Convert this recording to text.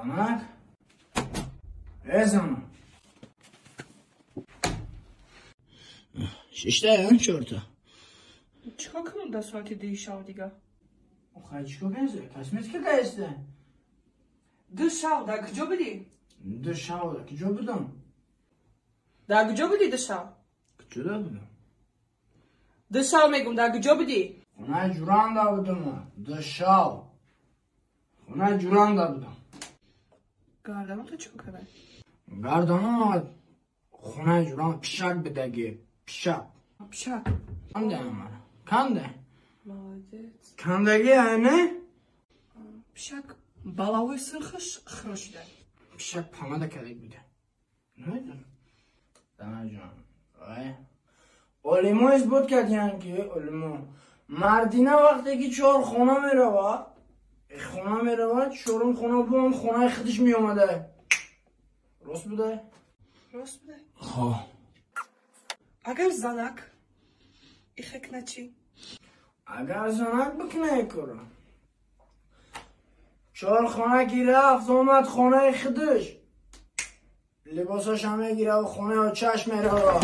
Занак? Э занак. Шишта чорта. Чикор кунам дар соати дуи шав дига? Охай чикор кунӣ? Косметика кайсте? Ду шав дар куҷо будӣ? Ду шав дар куҷо будам? Дар куҷо будӣ ду шав? Куҷода будам? Ду шав мегум, дар куҷо будӣ? Хонаи ҷуранда будам. Ду шав. Хонаи ҷуранда будам. Гарданато чикор кардӣ? Гарданам хонаи ҷуран пишак бидаги. Пишак. Пишак. Канде амара? Канде? Молодец. Кандаги айне? Пишак балавои сирхаш хиро шуда. Пишак памада кадаг буда. Намедонам. Данаҷон. Ай. Олимо исбот кардиянд ки олимо мардина вақте ки чор хона меравад, хона меравад, чорум хона бо хонаи худаш меомада. Рост буда? Рост буда. Хо. Агар занак ихе кна чӣ? Агар занак бикна кора. Чор хона ки рафт омад хонаи худаш. Либосашам мегира ва хонаи очаш мерава.